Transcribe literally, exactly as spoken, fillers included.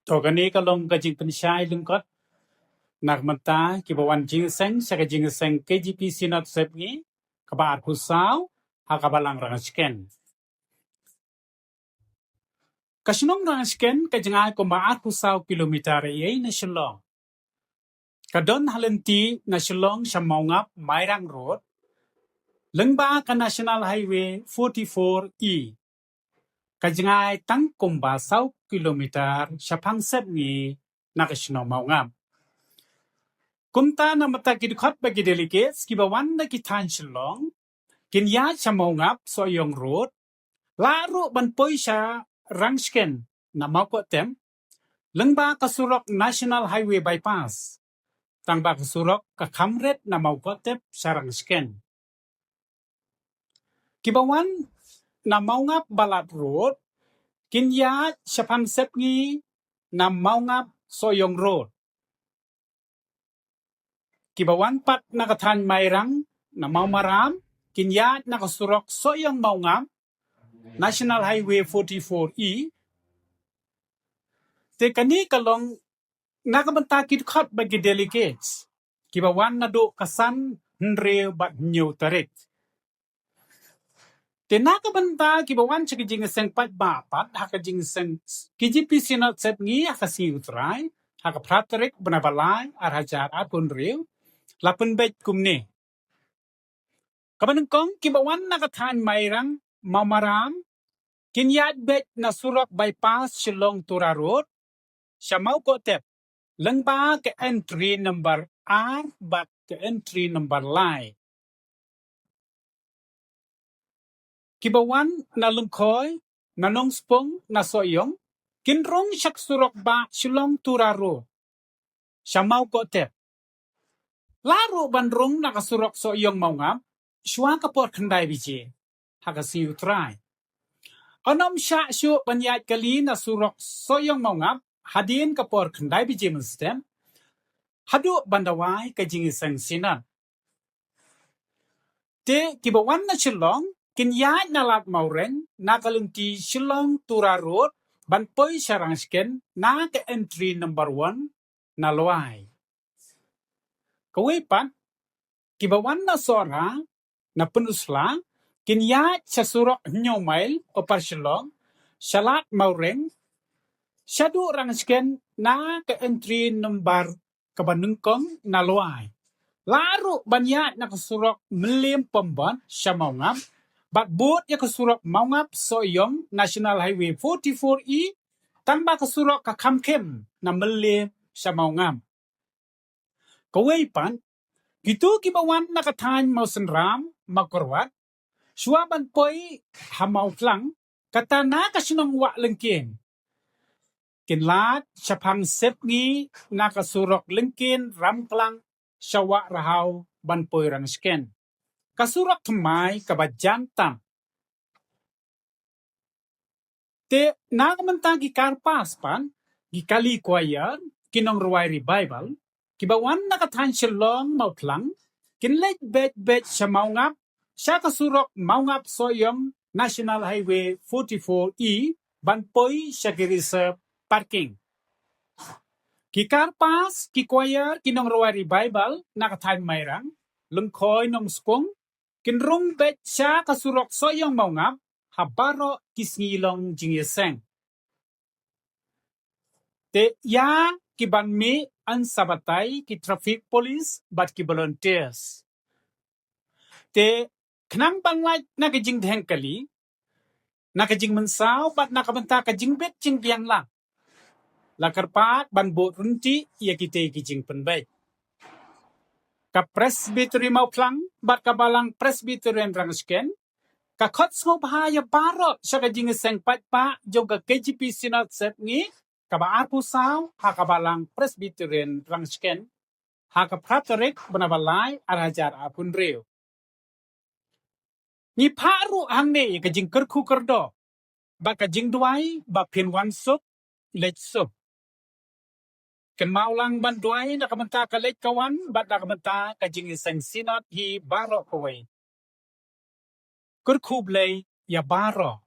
To kane ka long ka jingpynshai lyngkot na ka bynta kiba wan jingïaseng sha ka jingïaseng K J P Synod Sepngi kaba arphew saw ha ka Balang Rangshken. Ka shnong Rangshken ka jngai kumba arphew saw kilometer ei ei na Shillong. Ka don ha lynti na Shillong sha Mawngap Mairang Road, lyngba ka National Highway forty-four E. Ka jngai tang kumba saw kilometer shaphang Sepngi na ka shnong Mawngap. Kumta na ka bynta ki dkhot bad ki delegates kiba wan na ki thaiñ Shillong, kin ïaid sha Mawngap Sohiong Road, lah ruh ban poi sha Rangshken na Mawkohtep, lyngba ka surok National Highway Bypass. Tangba ka surok ka kham rit na Mawkohtep sha Rangshken. Kiba wan na Mawngap Balat Road, kin ïaid shaphang Sepngi na Mawngap Sohiong Road. Kiba wan pat na ka thaiñ Mairang na Mawmaram, kin ïaid na ka surok Sohiong Mawngap, National Highway forty-four E. Te kane ka long na ka bynta ki dkhot bad ki delegates kiba wan naduh ka san, hynriew bad hynñiew tarik. Te na ka bynta kiba wan sha ka jingïaseng paidbah pat ha ka jingïaseng K J P Synod Sepngi ha ka Sngi U Trai ha ka phra tarik bnai ba lai ar hajar arphew hynriew, la pynbeit kumne. Kaba nyngkong, kiba wan na ka thaiñ Mairang, Mawmaram, kin ïaid beit na surok bypass Shillong Tura Road sha Mawkohtep, lyngba ka entry number ar bad ka entry number lai. Kiba wan na Lyngkhoi, na Nongspung, na Sohiong, kin rung sha ka surok bah Shillong Tura Road sha Mawkohtep. Lah ruh ban rung na ka surok Sohiong Mawngap shuwa ka por khyndai baje ha ka Sngi U Trai. Ym shah shuh ban ïaid kali na surok Sohiong Mawngap hadien ka por khyndai baje mynstep, haduh ban duwai ka jingïaseng Synod. Te kiba wan na Shillong, kin ïaid na Lad Mawreng na ka lynti Shillong Tura Road ban poi sha Rangshken na ka entry number one na Lwai. Kawei pat, kiba wan na Sohra, na Pynursla, kin ïaid sha surok hynñiew mail, Upper Shillong, sha Lad Mawreng, shaduh Rangshken na ka entry number kaba nyngkong na Lwai. Lah ruh ban ïaid na ka surok Mylliem Pymbot sha Mawngap, bad bud ïa ka surok Mawngap Sohiong National Highway forty-four E, tangba ka surok ka kham khim na Mylliem sha Mawngap. Kawei pat, kito kiba wan na ka thaiñ Mawsynram, Mawkyrwat, shuwa ban poi ha Mawphlang, kata na ka shnong Wah Lyngkien, kin lait shaphang Sepngi na ka surok Lyngkien Ramklang sha Wah Rhaw ban poi Rangshken. Ka surok thymmai kaba jan tam. Te na ka bynta ki karpas pat, ki kali choir, ki nongrwai revival, kiba wan na ka thaiñ Shillong Mawphlang, kin leit beit beit sha Mawngap, sha ka surok Mawngap Sohiong National Highway forty-four E, ban poi sha ki reserve parking. Ki karpas, ki choir, ki nongrwai revival na ka thaiñ Mairang, Lyngkhoi, Nongspung, kin rung beit sha ka surok Sohiong Mawngap ha baroh ki sngi long jingïaseng. Te ïa ki ban mih, yn sa batai ki traffic police bad ki volunteers. Te khnang ban lait na ka jingdheng kali, na ka jingmynsaw bad na ka bynta ka jingbit jingbiang lang, la kyrpad ban buh ryntih ïa kitei ki jingpynbeit. Ka Presbytery Mawphlang bad ka Balang Presbyterian Rangshken ka khot sngewbha ïa baroh sha ka jingïaseng paidbah jong ka K J P Synod Sepngi kaba arphew saw ha ka Balang Presbyterian Rangshken ha ka phra tarik bnai ba lai ar hajar arphew hynriew. Ngi phah ruh hangne ïa ka jingkyrkhu kyrdoh bad ka jingduwai ba phin wan suk, leit suk. Kynmaw lang ban duwai na ka bynta ka leit ka wan bad na ka bynta ka jingïaseng Synod hi baroh kawei. Kyrkhu Blei ïa baroh.